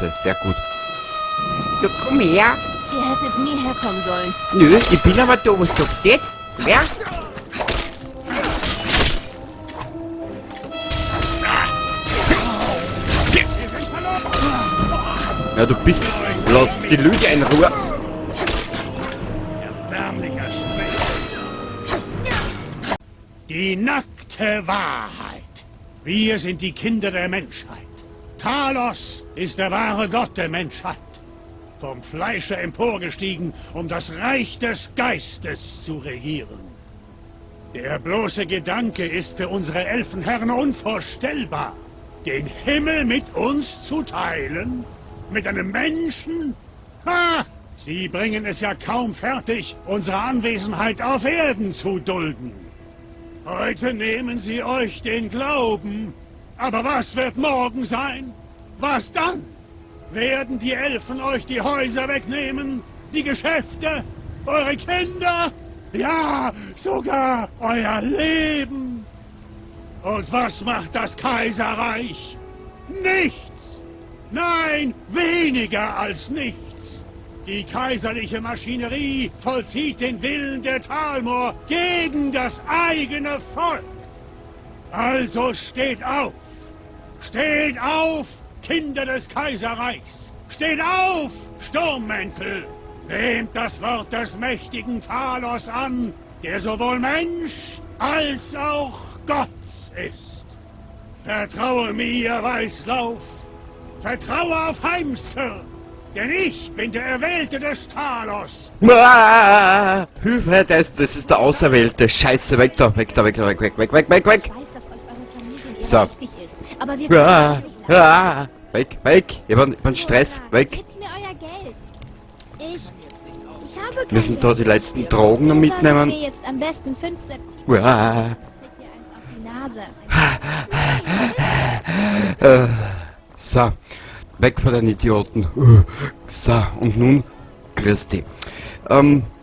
Karte. Sehr gut. Ja, komm her. Ihr hättet nie herkommen sollen. Nö, ich bin aber da. Was sagst du jetzt? Wer? Ja, du bist... Lass die Lydia in Ruhe. Erbärmlicher Sprech. Die nackte Wahrheit. Wir sind die Kinder der Menschheit. Talos ist der wahre Gott der Menschheit. Vom Fleische emporgestiegen, um das Reich des Geistes zu regieren. Der bloße Gedanke ist für unsere Elfenherren unvorstellbar. Den Himmel mit uns zu teilen? Mit einem Menschen? Ha! Sie bringen es ja kaum fertig, unsere Anwesenheit auf Erden zu dulden. Heute nehmen sie euch den Glauben. Aber was wird morgen sein? Was dann? Werden die Elfen euch die Häuser wegnehmen? Die Geschäfte? Eure Kinder? Ja, sogar euer Leben. Und was macht das Kaiserreich? Nichts! Nein, weniger als nichts! Die kaiserliche Maschinerie vollzieht den Willen der Thalmor gegen das eigene Volk. Also steht auf! Steht auf, Kinder des Kaiserreichs! Steht auf, Sturmmäntel! Nehmt das Wort des mächtigen Talos an, der sowohl Mensch als auch Gott ist. Vertraue mir, Weißlauf! Vertraue auf Heimskir! Denn ich bin der Erwählte des Talos! Ah, Hilfe, das ist der Auserwählte. Scheiße, weg da, weg da, weg da, weg, weg, weg, weg, weg, weg. Ich weiß, dass euch eure Familie So. wichtig ist, aber wir können Ah, es nicht leisten. ah, weg, weg. Ich hab einen Stress, weg. Gebt mir euer Geld. Ich habe kein Müssen da Geld. die letzten Drogen noch Ihr solltet mitnehmen. mir jetzt am besten 5 Septimer. Ah. Kriegt ihr eins auf die Nase. So, weg von den Idioten. So, und nun Christi.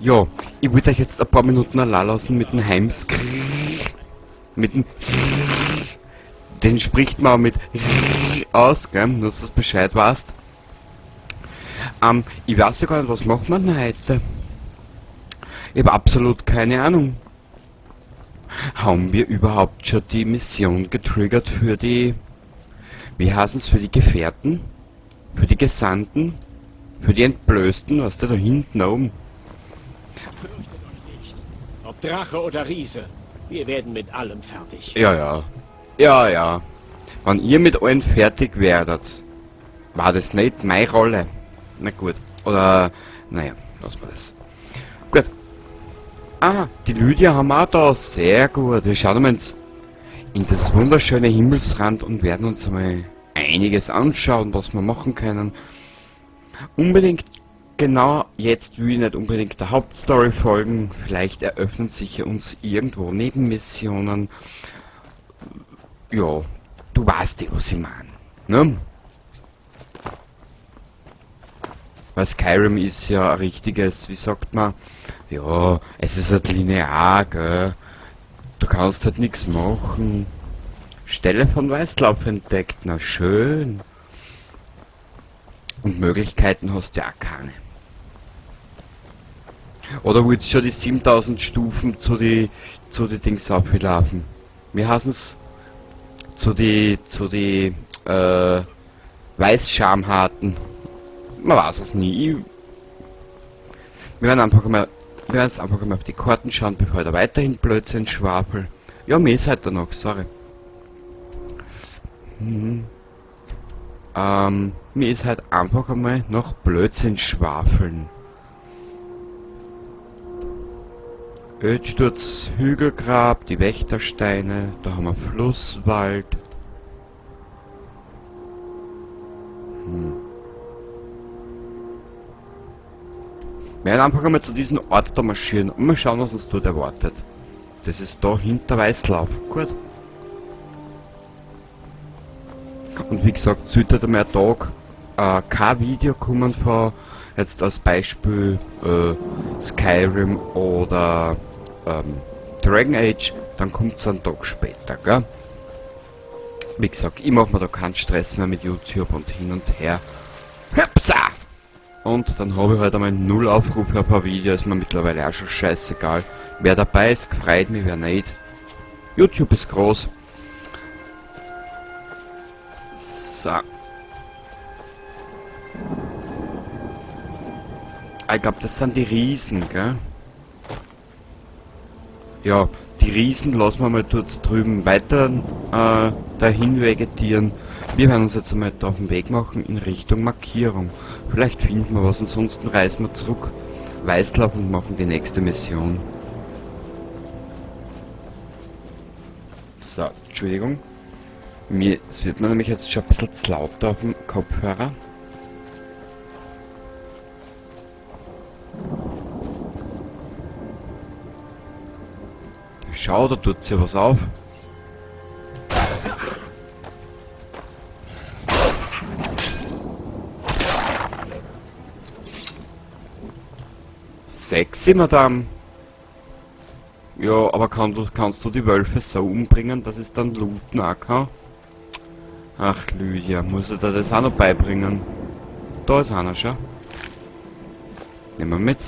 Ja, ich würde euch jetzt ein paar Minuten allein lassen mit dem Heimskr. Mit dem Den spricht man auch mit aus, gell? Nur, dass du Bescheid weißt. Ich weiß ja gar nicht, was machen wir denn heute? Ich hab absolut keine Ahnung. Haben wir überhaupt schon die Mission getriggert für die... Wie heißen's, für die Gefährten? Für die Gesandten? Für die Entblößten? Was ist da hinten oben? Fürchtet euch nicht. Ob Drache oder Riese, wir werden mit allem fertig. Ja, ja. Ja, ja. Wenn ihr mit allen fertig werdet, war das nicht meine Rolle. Na gut. Oder, naja, lassen wir das. Gut. Ah, die Lydia haben wir auch da. Sehr gut. Wir schauen mal in das wunderschöne Himmelsrand und werden uns einmal einiges anschauen, was wir machen können. Unbedingt, genau jetzt will ich nicht unbedingt der Hauptstory folgen. Vielleicht eröffnen sich ja uns irgendwo Nebenmissionen. Ja, du weißt ja, was ich meine. Ne? Weil Skyrim ist ja ein richtiges, wie sagt man, ja, es ist halt linear, gell? Du kannst halt nix machen. Stelle von Weißlauf entdeckt, na schön. Und Möglichkeiten hast du ja auch keine. Oder willst du schon die 7000 Stufen zu die Dings auflaufen? Wie heißen's? Zu die Weißschamharten. Man weiß es nie. Wir werden einfach mal, wir werden jetzt einfach mal auf die Karten schauen, bevor ich da weiterhin Blödsinn schwafel. Ja, mir ist halt da noch, sorry. Mir ist halt einfach einmal noch Blödsinn schwafeln. Ödsturz, Hügelgrab, die Wächtersteine, da haben wir Flusswald. Wir werden einfach einmal zu diesem Ort da marschieren und mal schauen, was uns dort erwartet. Das ist da hinter Weißlauf. Gut. Und wie gesagt, sollte da mehr Tag kein Video kommen von, jetzt als Beispiel Skyrim oder Dragon Age, dann kommt's einen Tag später, gell? Wie gesagt, ich mach mir da keinen Stress mehr mit YouTube und hin und her. Hüpsa! Und dann habe ich halt einmal 0 Aufrufe auf ein Video, ist mir mittlerweile auch schon scheißegal. Wer dabei ist, freut mich, wer nicht. YouTube ist groß. So. Ich glaube, das sind die Riesen, gell? Ja, die Riesen lassen wir mal dort drüben weiter dahin vegetieren. Wir werden uns jetzt einmal da auf den Weg machen in Richtung Markierung. Vielleicht finden wir was, ansonsten reisen wir zurück Weißlauf und machen die nächste Mission. So, Entschuldigung. Es wird mir nämlich jetzt schon ein bisschen zu laut da auf dem Kopfhörer. Schau, da tut sich was auf. Sexy, Madame. Ja, aber kannst du die Wölfe so umbringen, dass es dann looten auch kann? Ach, Lydia, muss ich dir das auch noch beibringen? Da ist einer schon. Nehmen wir mit.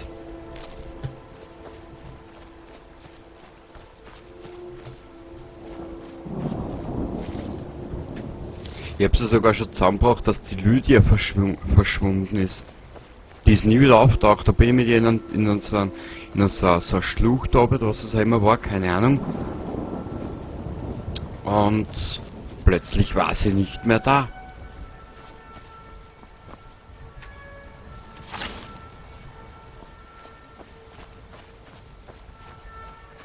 Ich hab's ja sogar schon zusammengebracht, dass die Lydia verschwunden ist. Die ist nie wieder auftaucht. Da bin ich mit ihr in so einer Schlucht da, was es auch immer war, keine Ahnung. Und plötzlich war sie nicht mehr da.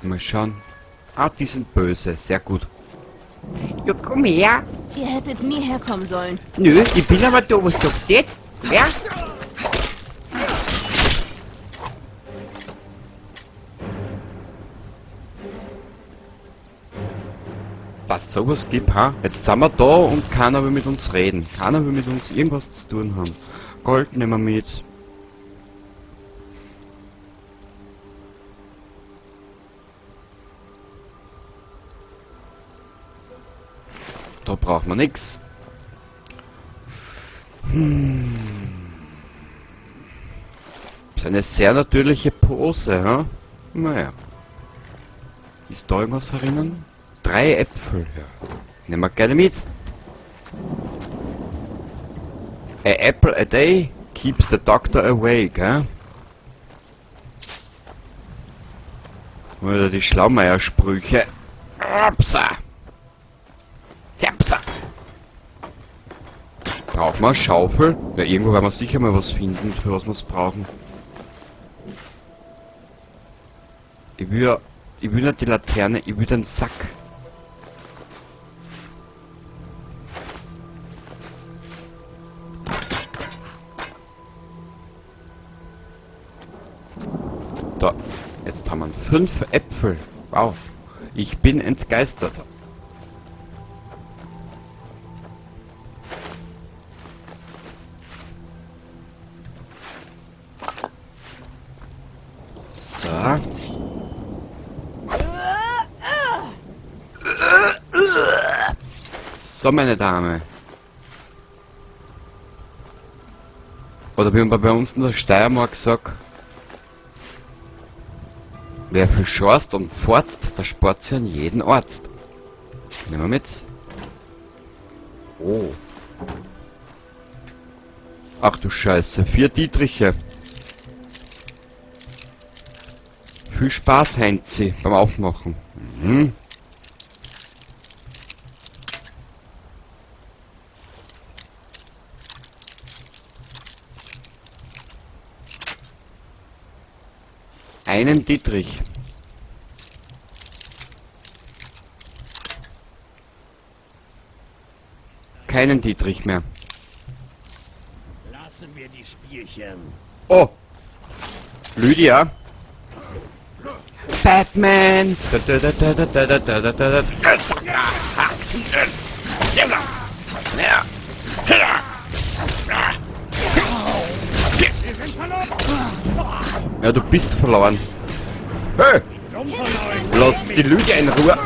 Mal schauen. Ah, die sind böse. Sehr gut. Ja, komm her. Ihr hättet nie herkommen sollen. Nö, ich bin aber da. Was sagst du jetzt? Ja? Dass sowas gibt, ha? Jetzt sind wir da und keiner will mit uns reden. Keiner will mit uns irgendwas zu tun haben. Gold nehmen wir mit. Da braucht man nix. Das ist eine sehr natürliche Pose, ha? Naja. Ist da irgendwas herinnen? 3 Äpfel, ja. Nehmen wir gerne mit. A apple a day keeps the doctor away, gell? Oder die Schlaumeier-Sprüche. Upsa! Upsa! Brauchen wir eine Schaufel? Ja, irgendwo werden wir sicher mal was finden, für was wir's brauchen. Ich will nicht die Laterne, ich will den Sack. Da, jetzt haben wir 5 Äpfel. Wow, ich bin entgeistert. So. So, meine Dame. Oder wie man bei uns in der Steiermark sagt, wer viel schorst und forzt, der spart sich an jeden Arzt. Nehmen wir mit. Oh. Ach du Scheiße, 4 Dietriche. Viel Spaß, Heinzi, beim Aufmachen. Einen Dietrich. Keinen Dietrich mehr. Lassen wir die Spielchen. Oh! Lydia! Batman! Da, da, da, da, da, da, da, da, da, da. Ja, du bist verloren. Hey! Lass die Lydia in Ruhe!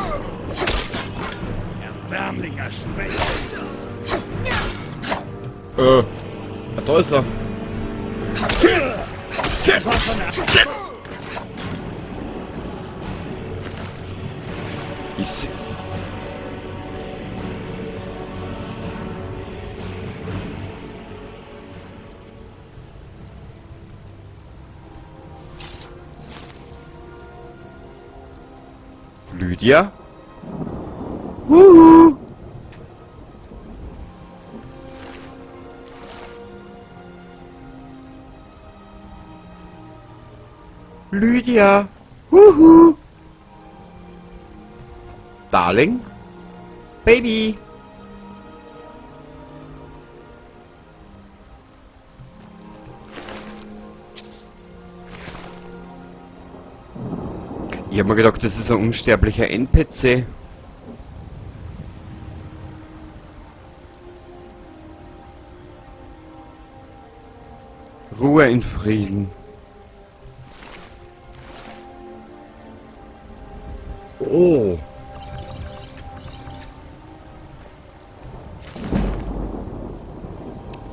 Erbärmlicher Specht. Ah, da ist er. Das war schon Ist... Lydia? Huhu. Lydia. Huhu. Darling? Baby. Ich hab mir gedacht, das ist ein unsterblicher NPC. Ruhe in Frieden. Oh.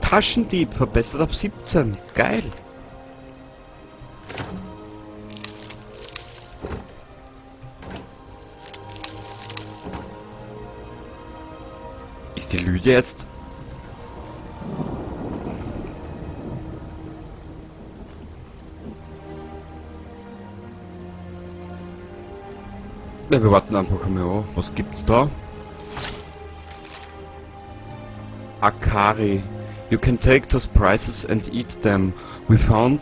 Taschendieb verbessert auf 17. Geil. Ist die Lydia jetzt? Ja, wir warten einfach einmal an. Was gibt's da? Akari. You can take those prizes and eat them. We found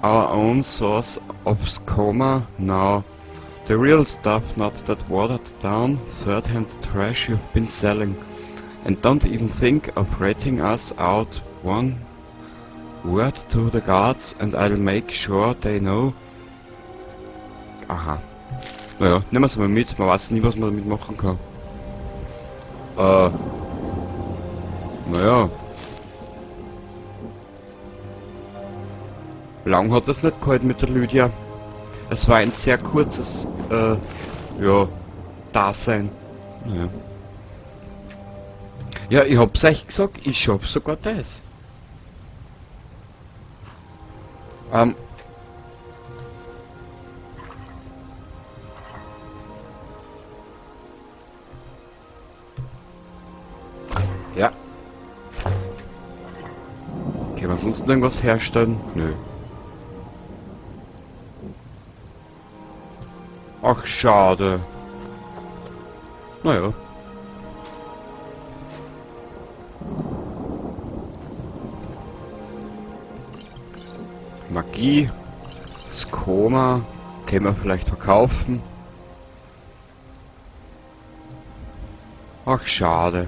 our own source of skooma now. The real stuff, not that watered down third-hand trash you've been selling. And don't even think of ratting us out. One word to the guards and I'll make sure they know. Aha. Naja, nehmen wir's mal mit. Man weiß nie, was man damit machen kann. Naja. Lang hat das nicht gehalten mit der Lydia. Es war ein sehr kurzes, ja, Dasein. Naja. Ja, ich hab's euch gesagt, ich schaff sogar das. Ja. Können wir sonst noch irgendwas herstellen? Nö. Ach, schade. Naja. Magie. Skooma. Können wir vielleicht verkaufen. Ach, schade.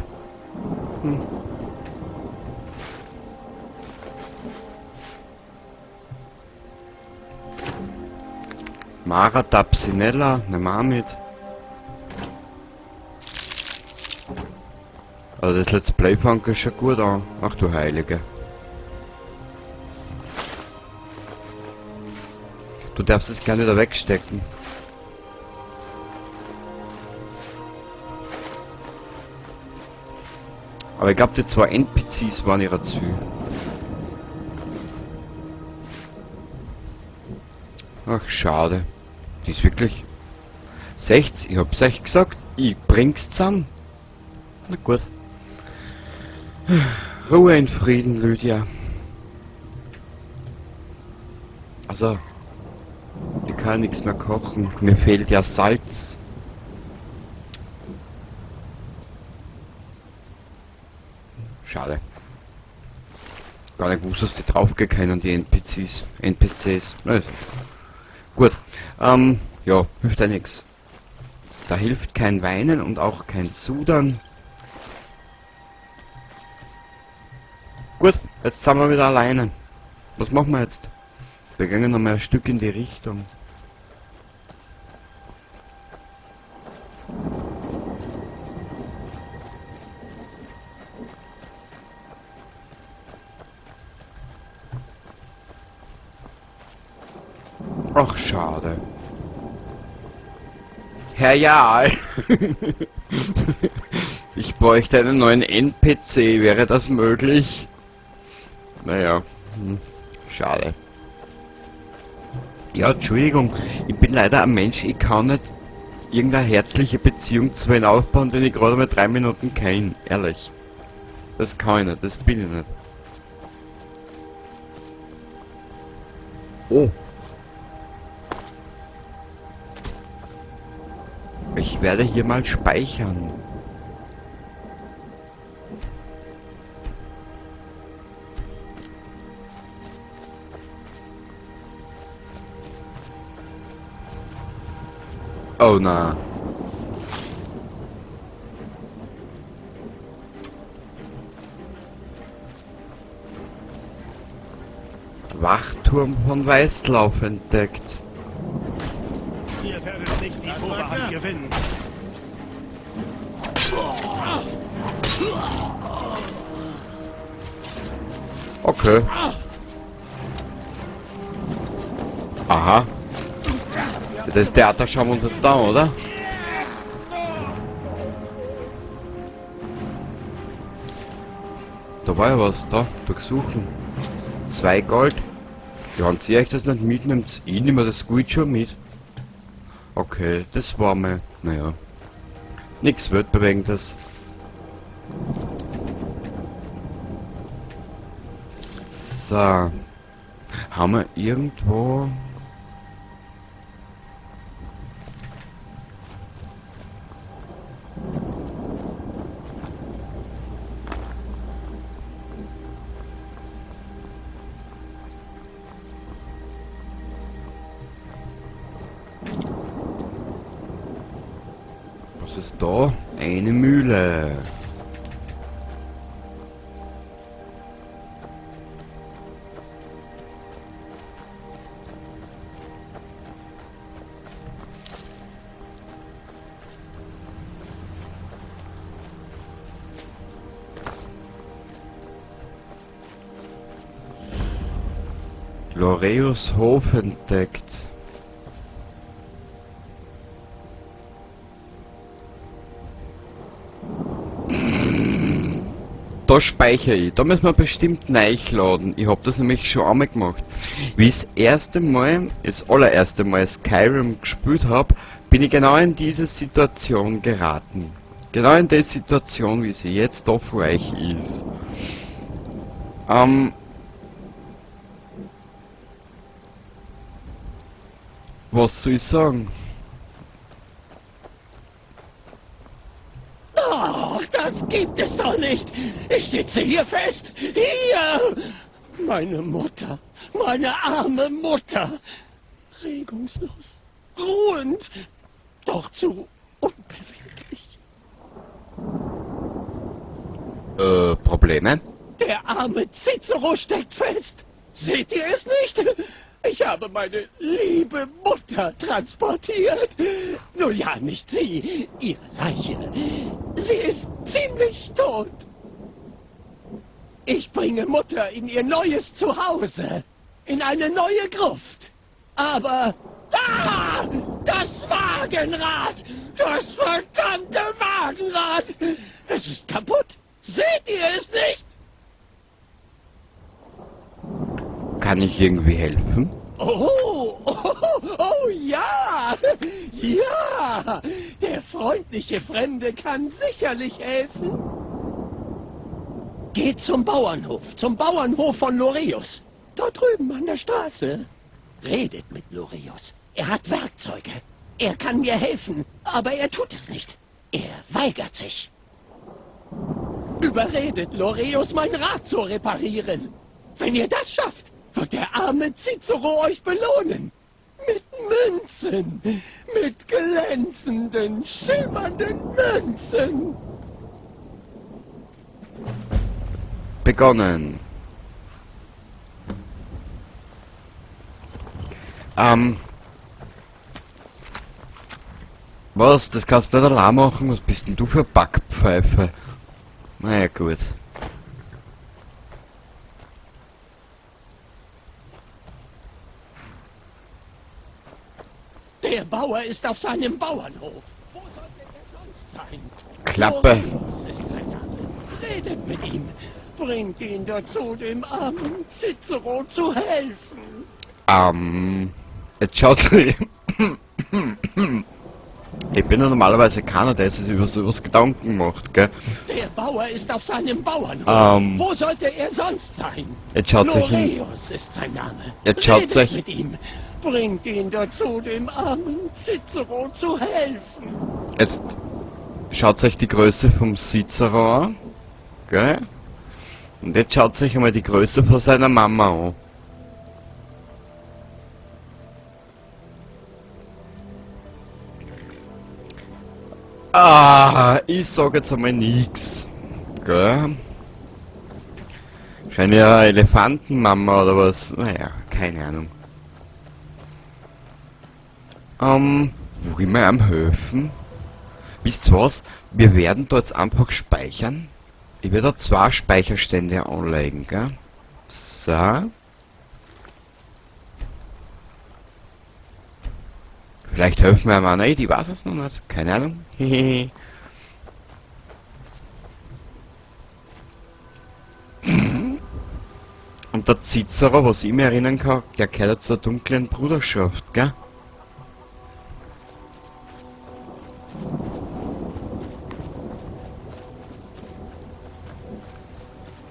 Mara Dapsinella, nimm auch mit. Also das Let's Play fängt ja schon gut an. Ach du Heilige. Du darfst es gerne wieder wegstecken. Aber ich glaub, die zwei N P Cs waren ihrer zu. Ach, schade. Die ist wirklich... 60, ich hab's euch gesagt, ich bring's zusammen. Na gut. Ruhe in Frieden, Lydia. Also, ich kann nichts mehr kochen. Mir fehlt ja Salz. Schade. Gar nicht gewusst, dass die draufgehen können, die N P Cs. N P Cs. Na, ist gut. Ja, hilft ja nix. Da hilft kein Weinen und auch kein Sudern. Gut, jetzt sind wir wieder alleine. Was machen wir jetzt? Wir gehen noch mal ein Stück in die Richtung. Ach, schade. Herr Jarl. Ich bräuchte einen neuen NPC. Wäre das möglich? Naja, schade. Ja, Entschuldigung, ich bin leider ein Mensch, ich kann nicht irgendeine herzliche Beziehung zu einem aufbauen, den ich gerade mal 3 Minuten kenne, ehrlich. Das kann ich nicht, das bin ich nicht. Oh. Ich werde hier mal speichern. Oh na. Wachturm von Weißlauf entdeckt. Ihr werdet nicht die Oberhand gewinnen. Okay. Aha. Das Theater schauen wir uns jetzt an, oder? Da war ja was, da, durchsuchen. 2 Gold. Ja, wenn sie euch das nicht mitnimmt, ich nehme das Gold schon mit. Okay, das war mir, naja. Nix Weltbewegendes. So. Haben wir irgendwo... Was ist da? Eine Mühle. Loreus Hof entdeckt. Da speichere ich. Da müssen wir bestimmt nachladen. Ich hab das nämlich schon einmal gemacht. Wie ich das allererste Mal Skyrim gespielt hab, bin ich genau in diese Situation geraten. Genau in die Situation, wie sie jetzt da vor euch ist. Was soll ich sagen? Ach, das gibt es doch nicht! Ich sitze hier fest! Hier! Meine Mutter! Meine arme Mutter! Regungslos, ruhend, doch zu unbeweglich. Probleme? Der arme Cicero steckt fest! Seht ihr es nicht? Ich habe meine liebe Mutter transportiert. Nun ja, nicht sie, ihre Leiche. Sie ist ziemlich tot. Ich bringe Mutter in ihr neues Zuhause. In eine neue Gruft. Aber... Ah! Das Wagenrad! Das verdammte Wagenrad! Es ist kaputt. Seht ihr es nicht? Kann ich irgendwie helfen? Oh, oh, oh ja! Ja! Der freundliche Fremde kann sicherlich helfen. Geht zum Bauernhof von Loreus. Dort drüben an der Straße. Redet mit Loreus. Er hat Werkzeuge. Er kann mir helfen, aber er tut es nicht. Er weigert sich. Überredet Loreus, mein Rad zu reparieren. Wenn ihr das schafft, wird der arme Cicero euch belohnen. Mit Münzen. Mit glänzenden, schimmernden Münzen. Begonnen. Was? Das kannst du nicht allein machen? Was bist denn du für eine Backpfeife? Naja, gut. Der Bauer ist auf seinem Bauernhof. Wo sollte er sonst sein? Klappe. Loreus ist sein Name. Redet mit ihm. Bringt ihn dazu, dem armen Cicero zu helfen. Jetzt schaut. Ich bin ja normalerweise keiner, der sich über sowas Gedanken macht, gell? Der Bauer ist auf seinem Bauernhof. Wo sollte er sonst sein? Jetzt schaut sich hin. Loreus ist sein Name. Jetzt schaut Redet sich- mit ihm. Bringt ihn dazu, dem armen Cicero zu helfen. Jetzt schaut euch die Größe vom Cicero an, gell? Und jetzt schaut sich einmal die Größe von seiner Mama an. Ah, ich sag jetzt einmal nix. Gell? Scheint ja Elefantenmama oder was? Naja, keine Ahnung. Wo immer am helfen? Wisst ihr was? Wir werden da jetzt einfach speichern. Ich werde da 2 Speicherstände anlegen, gell? So. Vielleicht helfen wir ihm auch nicht, ich weiß es noch nicht. Keine Ahnung. Und der Cicero, was ich mir erinnern kann, der gehört ja zur dunklen Bruderschaft, gell?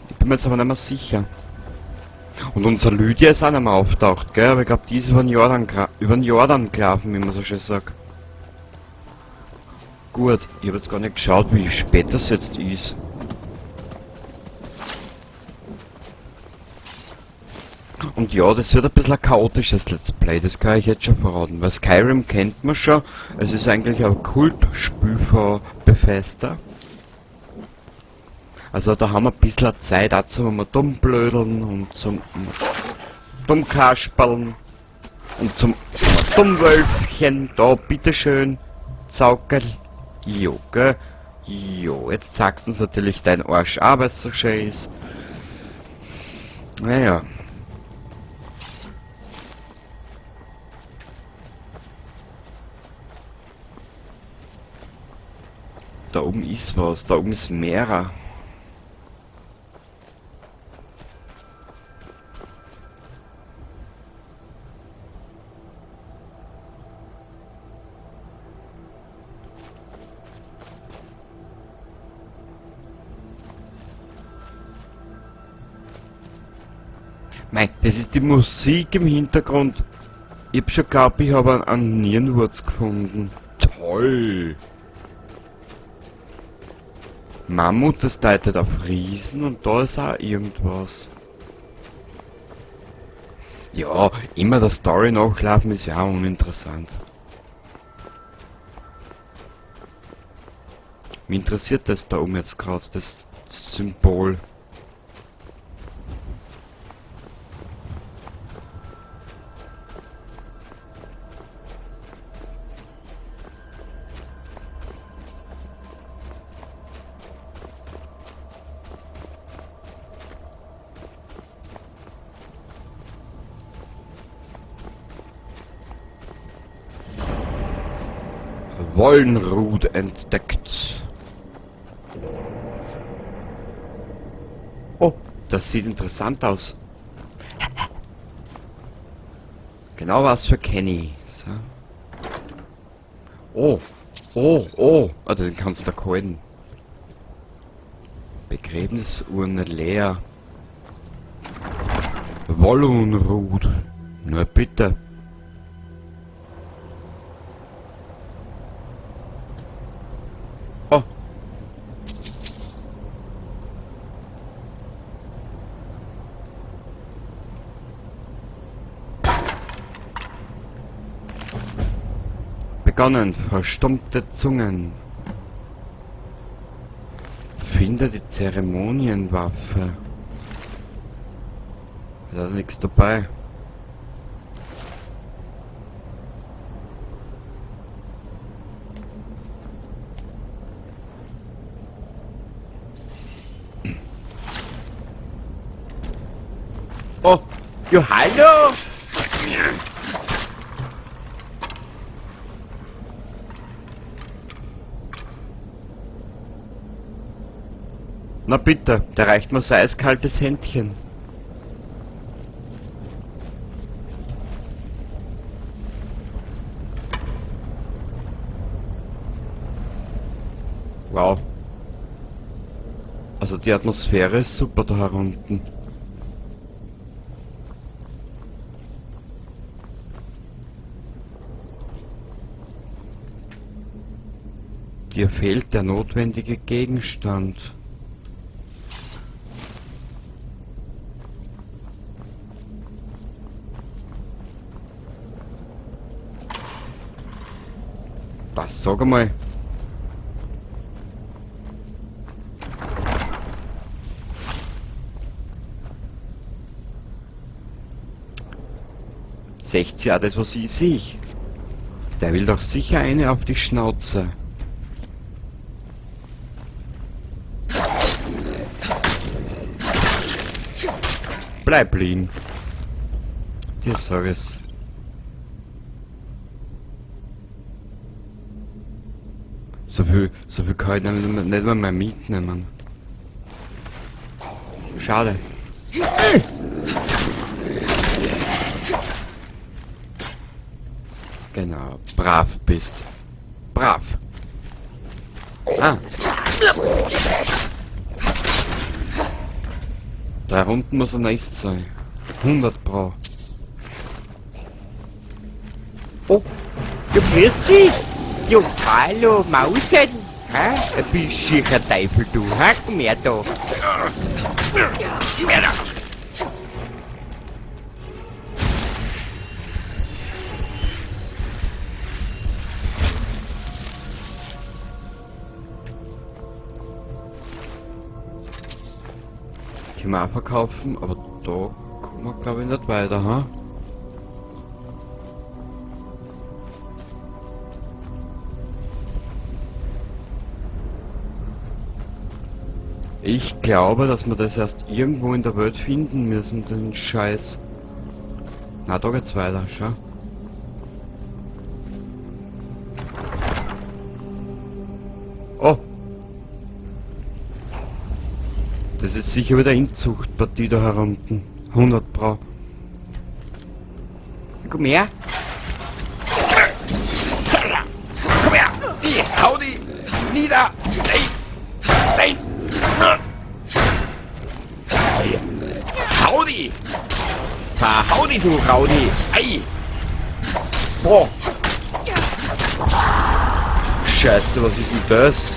Ich bin mir jetzt aber nicht mehr sicher. Und unser Lydia ist auch nicht mehr auftaucht, gell? Aber ich glaub, die ist über den Jordan gelaufen, wie man so schön sagt. Gut, ich hab jetzt gar nicht geschaut, wie spät das jetzt ist. Und ja, das wird ein bisschen ein chaotisches Let's Play, das kann ich jetzt schon verraten. Weil Skyrim kennt man schon, es ist eigentlich ein Kultspiel von Bethesda. Also da haben wir ein bisschen Zeit auch zum Dummblödeln und zum Dummkasperln und zum Dummwölfchen. Da, bitteschön, Zaukel. Jo, gell? Jo, jetzt zeigst du uns natürlich dein Arsch auch, weil's so schön ist. Naja. Da oben ist was, da oben ist Mera. Mei, das ist die Musik im Hintergrund. Ich hab schon geglaubt, ich hab einen Nierenwurz gefunden. Toll! Mammut, das deutet auf Riesen und da ist auch irgendwas. Ja, immer der Story nachlaufen ist ja auch uninteressant. Mich interessiert das da oben jetzt grad, das Symbol. Wollenrud entdeckt. Oh, das sieht interessant aus. Genau was für Kenny. So. Oh, oh, oh. Ah, den kannst du da halten. Begräbnisurne leer. Wollenrud. Na bitte. Oh. Begonnen, verstummte Zungen. Finde die Zeremonienwaffe. Ist da nichts dabei. Oh, ja, hallo! Na bitte, der reicht mir so eiskaltes Händchen. Wow. Also die Atmosphäre ist super da herunten. Dir fehlt der notwendige Gegenstand. Was, sag einmal. Seht ihr auch das, was ich sehe? Der will doch sicher eine auf die Schnauze. Bleib liegen. Dir sag es. So viel kann ich nicht mal mehr mitnehmen. Schade. Genau, brav bist. Brav. Ah. Da unten muss ein Nest sein. 100 Pro. Oh, du grüß dich. Jo, hallo, Mausen. Ha? Ein bisschen Teufel, du. Ha? Komm her da. Komm her da. Können wir auch verkaufen, aber da kommen wir glaube ich nicht weiter, ha? Ich glaube, dass wir das erst irgendwo in der Welt finden müssen, den Scheiß. Na, da geht's weiter, schau. Oh! Das ist sicher wieder Inzuchtpartie da herunten. 100 Pro. Komm her! Komm her! Ich hau die nieder! Nein! Nein! Hau die! Hau die, du Raudi! Ei! Boah! Scheiße, was ist denn das?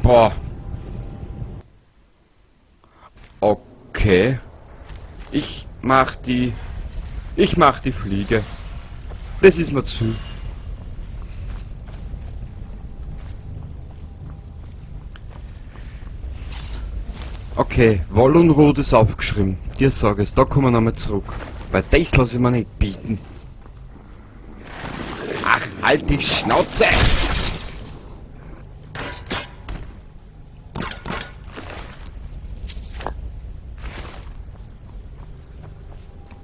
Boah. Okay. Ich mach die Fliege. Das ist mir zu viel. Okay, Wollunrot ist aufgeschrieben. Dir sag es, da kommen wir nochmal zurück. Weil das lasse ich mir nicht bieten. Ach, halt die Schnauze!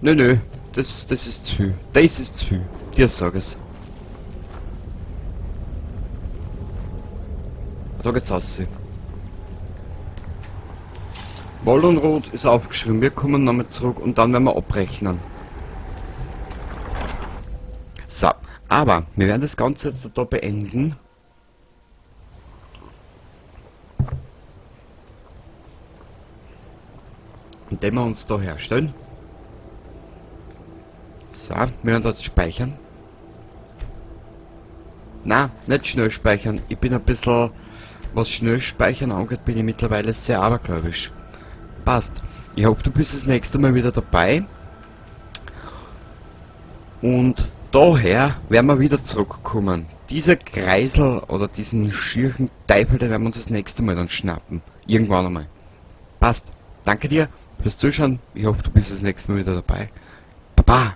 Nö, nö, das ist zu viel. Das ist zu viel. Dir sag es. Da geht's raus. Wollunrot ist aufgeschrieben. Wir kommen nochmal zurück und dann werden wir abrechnen. So, aber wir werden das Ganze jetzt da beenden. Indem wir uns da herstellen. So, wir werden das speichern. Na, nicht schnell speichern. Ich bin ein bisschen, was schnell speichern angeht, bin ich mittlerweile sehr abergläubisch. Passt. Ich hoffe, du bist das nächste Mal wieder dabei. Und daher werden wir wieder zurückkommen. Dieser Kreisel oder diesen schierchen Teufel, den werden wir uns das nächste Mal dann schnappen. Irgendwann einmal. Passt. Danke dir fürs Zuschauen. Ich hoffe, du bist das nächste Mal wieder dabei. Baba!